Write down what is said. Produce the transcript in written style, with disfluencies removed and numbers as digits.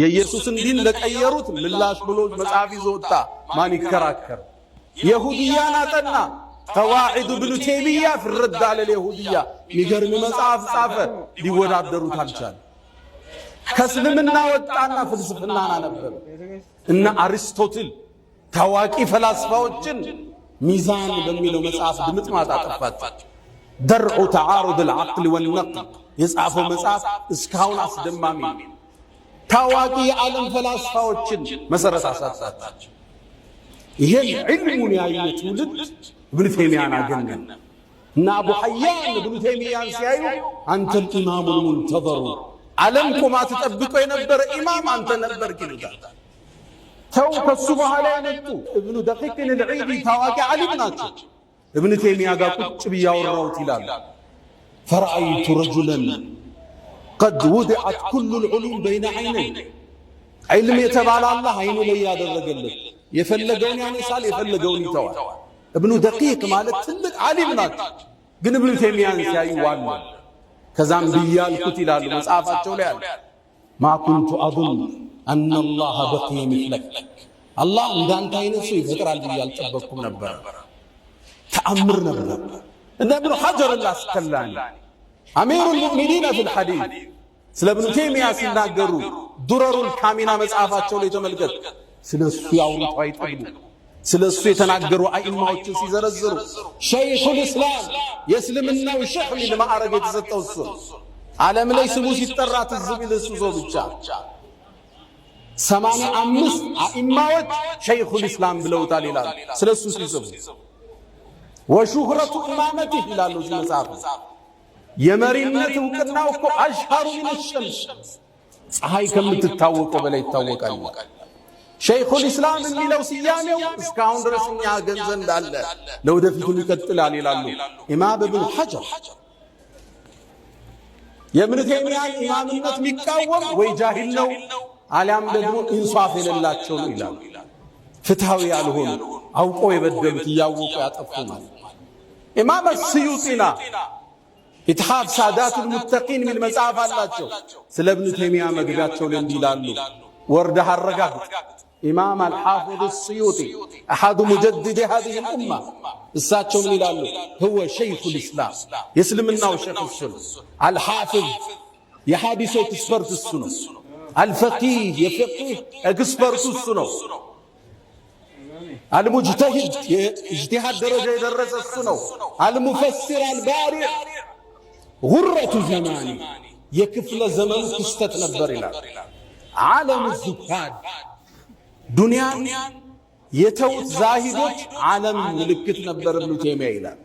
የኢየሱስን ዲን ለቀየሩት ምላሽ ብሎ መጽሐፍ ይዞ ወጣ። ማን ይከራከር? የሁድያን አጠና። قواعد ابن تيمية في الرد على اليهودية የሚገርም መጽሐፍ ጻፈ። ሊወዳደሩት አልቻለ። ከእስልምና ወጣና ፍልስፍናን አነበበ። እነ አሪስቶትል ታዋቂ ፈላስፋዎችን ሚዛን በሚለው መጽሐፍ ድምጥማጥ አጠፋቸው። درء تعارض العقل والنقل የጻፈው መጽሐፍ እስካሁን አስደማሚ፣ ታዋቂ የዓለም ፈላስፋዎችን መሰረት አሳጣቸው። ይሄን ዒልሙን ያየ ትውልድ እብኑ ተይሚያን አገኘ እና አቡ ሐያን እብኑ ተይሚያን ሲያዩ አንተ الإمام المنتظر፣ ዓለም ቆማ ትጠብቀው የነበረ ኢማም አንተ ነበርክ ይሉታል። ተው፣ ከሱ በኋላ የመጡ እብኑ ደቂቅን ልዒዲ ታዋቂ ዓሊም ናቸው። እብኑ ተይሚያ ጋር ቁጭ ብዬ አወራሁት ይላሉ። فرأيت رجلا قد وضعت كل العلوم بين عينيه፣ ዒልም የተባለ አላህ አይኑ ላይ ያደረገለት፣ የፈለገውን ያነሳል፣ የፈለገውን ይተዋል። እብኑ ደቂቅ ማለት ትልቅ ዓሊም ናቸው። ግን እብኑ ተይሚያን ሲያዩ ዋሉ። ከዛም ብያልኩት ይላሉ፣ መጽሐፋቸው ላይ አለ፣ ما كنت أظن أن الله بقي مثلك፣ አላህ እንዳንተ አይነት ሰው ይፈጥራል ብዬ አልጠበቅኩም ነበር። ተአምር ነበር። እነ እብኑ ሐጀር አልአስቀላኒ أمير المؤمنين في الحديث ስለ እብኑ ተይሚያ ሲናገሩ ዱረሩል ካሚና መጽሐፋቸው ላይ ተመልከት። ስለ እሱ ያውሩት አይጠግቡ። ስለ እሱ የተናገሩ አኢማዎችን ሲዘረዝሩ شيخ الإسلام፣ የእስልምናው ሼኽ ሚል ማዕረግ የተሰጠው እሱ፣ ዓለም ላይ ስሙ ሲጠራ ትዝ ቢል እሱ ሰው ብቻ፣ 85 አኢማዎች شيخ الإسلام ብለውታል ይላሉ ስለ እሱ ሲጽፉ። وشهرة إمامته ይላሉ እዚህ መጽሐፍ፣ የመሪነት እውቅናው እኮ أشهر من الشمس፣ ፀሐይ ከምትታወቀው በላይ ይታወቃል። شيخ الإسلام የሚለው ስያሜው እስካሁን ድረስ እኛ ገንዘብ እንዳለ ለወደፊቱም ይቀጥላል ይላሉ ኢማም እብኑ ሐጀር። የእብኑ ተይሚያን ኢማምነት የሚቃወም ወይ ጃሂል ነው አሊያም ደግሞ ኢንሳፍ የሌላቸው ነው ይላሉ። ፍትሃዊ ያልሆኑ፣ አውቆ የበደሉት፣ እያወቁ ያጠፉ ማለት። ኢማም ስዩጢና ኢትሓፍ ሳዳቱል ሙተቂን የሚል መጽሐፍ አላቸው። ስለ እብኑ ተይሚያ መግቢያቸው ላይ እንዲህ ይላሉ፣ ወርደህ አረጋግጥ። ኢማም አልሓፊዝ ስዩጢ أحد مجددي هذه الأمة፣ እሳቸው ምን ይላሉ? هو شيخ الإسلام፣ የእስልምናው ሸይኽ እሱ ነው። الحافظ፣ የሐዲሱ expert እሱ ነው። الفقيه፣ የፈቂህ expert ኡ እሱ ነው። المجتهد፣ የእጅቲሃድ ደረጃ የደረሰ እሱ ነው። المفسر البارع፣ غرة زمانه፣ የክፍለ ዘመኑ ክስተት ነበር ይላል። عالم الزهاد፣ ዱንያን የተውት ዛሂዶች ዓለም ምልክት ነበር እብኑ ተይሚያ ይላል።